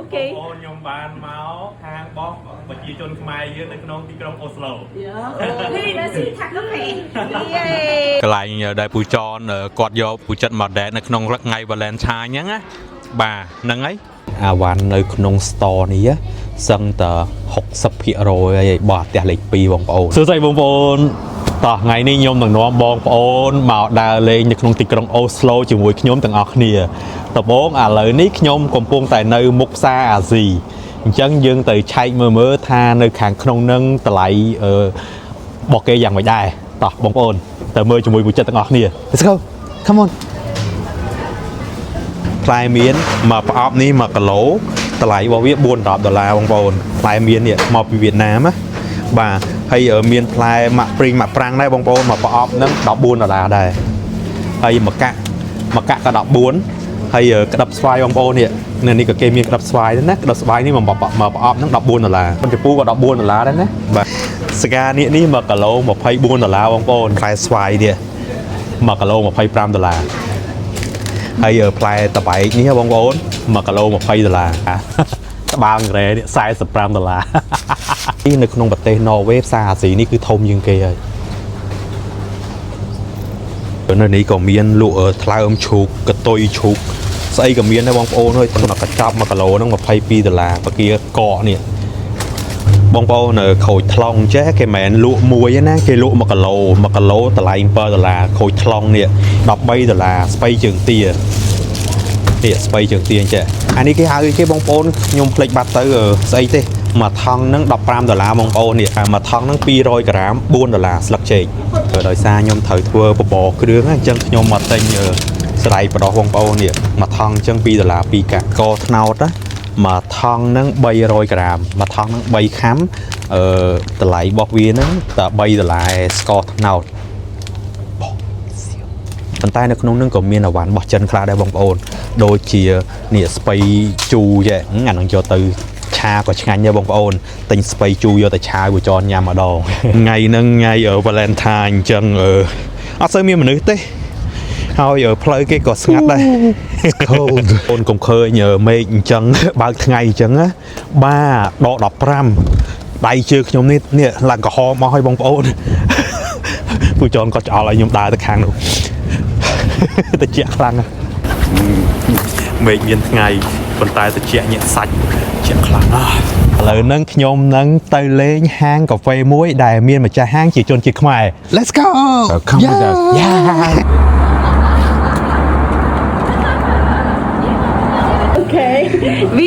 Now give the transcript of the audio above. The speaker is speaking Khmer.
Okay. បងប្អូនខ្ញុំបានមកខាងបងប្រជាជនខ្មែរយើងនៅក្នុងទីក្រុងអូស្លូ នេះមកស៊ីថាកាហ្វេយេ កន្លែងដែលពូចនគាត់យកពូចិត្តមក date នៅក្នុងថ្ងៃ Valentine ហ្នឹងណាបាទហ្នឹងហើយអាវ៉ាន់នៅក្នុង store នេះសឹងតែ60%ហើយបោះផ្ទះលេខ2បងប្អូនសួស្តីបងប្អូនតោះថ្ងៃនេះខ្ញុំនឹងនាំបងប្អូនមកដើរលេងនៅក្នុងទីក្រុងអូស្លូជាមួយខ្ញុំទាំងអស់គ្នាដំបូងឥឡូវនេះខ្ញុំកំពុងតែនៅមុខផ្សារអាស៊ីអញ្ចឹងយើងទៅឆែកមើលមើលថានៅខាងក្នុងនឹងតម្លៃអឺ របស់គេយ៉ាងម៉េចដែរតោះបងប្អូនទៅមើលជាមួយពូចិត្តទាំងអស់គ្នា Let's go, come on. ផ្លែមៀនមួយប្រអប់នេះ1គីឡូតម្លៃរបស់វា4 10ដុល្លារបងប្អូនផ្លែមៀននេះមកពីវៀតណាមណាបាទហើយមានផ្លែម៉ាក់ព្រីងម៉ាក់ប្រាំងដែរបងប្អូនមួយប្រអប់ហ្នឹង14ដុល្លារដែរហើយមកកាក់មកកាក់ក៏14ហើយក្តាប់ស្វាយបងប្អូននេះនៅនេះក៏គេមានក្តាប់ស្វាយដែរណាក្តាប់ស្វាយនេះមួយប្រអប់ហ្នឹង14ដុល្លារប៉ុន្តែពូក៏14ដុល្លារដែរណាបាទសកានេះនេះ1គីឡូ24ដុល្លារបងប្អូនផ្លែស្វាយនេះ1គីឡូ25ដុល្លារ ហើយផ្លែតបែកនេះបងប្អូន1គីឡូ20ដុល្លារ ត្បាល់ក្រេនេះ45ដុល្លារ នេះនៅក្នុងប្រទេសន័រវេផ្សារអាស៊ីនេះគឺធំជាងគេហើយនៅនេះក៏មានលក់ថ្លើមឈូកកតុយឈូកស្អីក៏មានដែរបងប្អូនអើយក្នុងកញ្ចប់1គីឡូហ្នឹង22ដុល្លារបកាកកនេះ បងប្អូននៅក្រូចថ្លុងចេះគេមិនមែនលក់មួយទេណាគេលក់1គីឡូ1គីឡូតម្លៃ7ដុល្លារក្រូចថ្លុងនេះ13ដុល្លារស្ពៃជើងទានេះស្ពៃជើងទាអញ្ចេះអានេះគេហៅអីគេបងប្អូនខ្ញុំភ្លេចបាត់ទៅស្អីទេមួយថង់ហ្នឹង15ដុល្លារបងប្អូននេះអាមួយថង់ហ្នឹង200ក្រាម4ដុល្លារស្លឹកចេកដោយសារខ្ញុំត្រូវធ្វើបបរគ្រឿងហ្នឹងអញ្ចឹងខ្ញុំមកទិញសរៃបដោះបងប្អូននេះមួយថង់អញ្ចឹង2ដុល្លារ2កាក់កត្នោតណា មួយថង់ហ្នឹង300ក្រាមមួយថង់ហ្នឹង3ខាំអឺតម្លៃរបស់វាហ្នឹងតែ3ដុល្លារឯងស្ករត្នោតបោះសៀវប៉ុន្តែនៅក្នុងហ្នឹងក៏មានអវ៉ាន់របស់ចិនខ្លះដែរបងប្អូនដូចជានេះស្ពៃជូរចេះអាហ្នឹងយកទៅឆាក៏ឆ្ងាញ់ដែរបងប្អូនទិញស្ពៃជូរយកទៅឆាឲ្យចនញ៉ាំម្ដង ថ្ងៃហ្នឹងថ្ងៃ Valentine អញ្ចឹងអឺអត់សូវមានមនុស្សទេ ហើយផ្លូវគេក៏ស្ងាត់ដែរ Cold. អូនកុំឃើញមេឃអញ្ចឹង បើកថ្ងៃអញ្ចឹងណាបាទដក15ដៃជើងខ្ញុំនេះនេះឡើងក្រហមមកឲ្យបងប្អូន ពូចនក៏ឆ្អល់ឲ្យខ្ញុំដើរទៅខាងនោះ តិចខ្លាំងណាស់មេឃមានថ្ងៃប៉ុន្តែតិចញាក់សាច់ជាក់ខ្លាំងណាស់ឥឡូវហ្នឹងខ្ញុំនឹងទៅលេងហាងកាហ្វេមួយដែលមានម្ចាស់ហាងជាជនជាតិខ្មែរ Let's go. Come with us. Yeah. Okay.